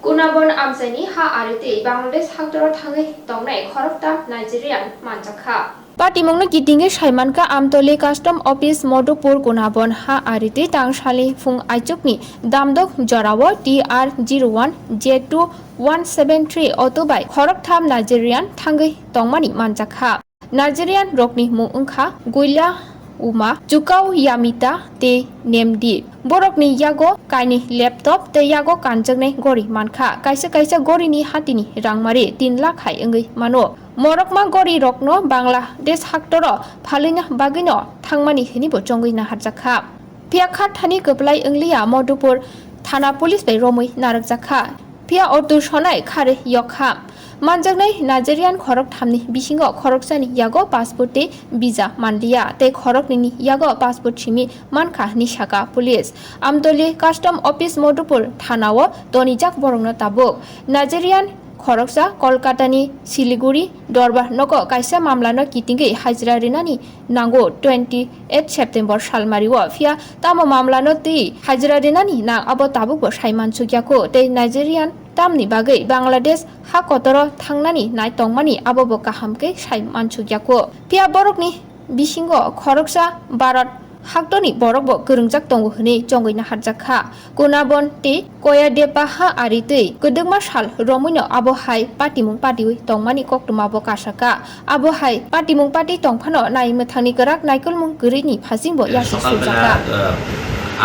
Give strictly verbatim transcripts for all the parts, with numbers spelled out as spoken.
Kunabon amchaini ha aritwi Bangladesh haktoro thangwi tongnai khoroktham Nigerian manjakha. Patimungno kitingwi saimankha Amtoli Custom Office Modupur Kunabon ha aritwi tangsalni phung aichukni damdok jorao T R zero one Z two one seven three auto bai khoroktham Nigerian thangwi tongmani manjakha. Nigerian rokni mung wngkha Guila Uma, Chukau Yamita tei Nemdi. Borokni yago kainwi laptop tei yago kanjaknai gori mankha. Kaisa kaisa gorini hatini rangmari tin lakh hai wngwi mano. Morokma gorirokno Bangladesh haktoro phalwina bagwino thangmani hwnwibo chongwi naharjakha. Phiya kha thani kwplai wngliya Modupur thana police bai romwi narwkjakha. Phiya auto sonai kharwi yokha. Manjaknai Nigerian khorokthamni bisingo khoroksani yago passport tei visa manliya tei khoroknwini yago passport simi mankha hwnwi sakha police. Amtoli Custom Office Modupur thanao tonijak borokno tabuk. Nigerian khoroksa Kolkatani Siliguri dorbar nogo kaisa mamlano kitingwi hajira rinani nango twenty eight September salmario. Phiya tamo mamlano twi hajira rinani nang abo tabukbo sai mansukyaku tei Nigerian tamni bagwi Bangladesh ha kotoro thangnani nai tongmani abobo kaham khe sai mansukyaku. Phiya borokni bisingo khoroksa Bharat haktorni borokbo kwrwngjak tongo hwnwi chongwi naharjakha. Kunabon tei Koyadepa ha aritwi kwdwkma sal romwino abo hai patimung patiwi tongmani koktwmabo kasakha. Abo hai patimung pati tongphano nai mwthangni kwrak naikolmung kwrwini phasingbo yasuk sokjakha. সকালবেলা আহ,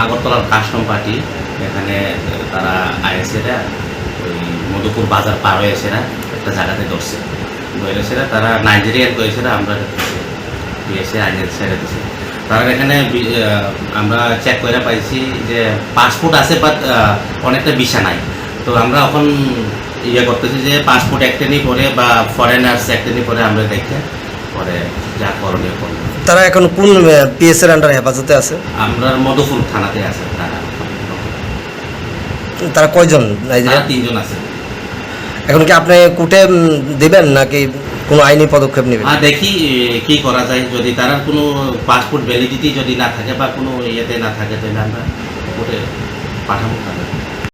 আগরতলার custom party এখানে আহ, তারা আইএসএরা ওই মধুপুর বাজার পার হয়ে এসেরা একটা জায়গাতে ধরছে। ধরেছেরা তারা নাইজেরিয়ান করেছেরা আমরা বিএসএ আইনের ছেড়ে দিছে। তারা এখানে বি- আহ, আমরা চেক করে পাইছি যে পাসপোর্ট আছে, বাট অনেকটা ভিসা নাই। তো আমরা এখন ইয়ে করতেছি যে পাসপোর্ট একটেনি পরে বা ফরেনার্স একটেনি পরে আমরা দেখে পরে যা করণীয় করবো। তারা এখন কোন পিএস এর আন্ডারে হেফাজতে আছে? আমরা মধুপুর থানাতে আছে তারা। তারা কয়জন তারা নাইজেরিয়া? তিনজন আছে। এখন কি আপনি কোর্টে উম, দিবেন নাকি কোনো আইনি পদক্ষেপ নেবেন? আর দেখি এ, কি করা যায়, যদি তার কোনো পাসপোর্ট ভ্যালিডিটি যদি না থাকে বা কোনো ইয়েতে না থাকে, তাহলে আমরা কোর্টে পাঠাবো তাদের।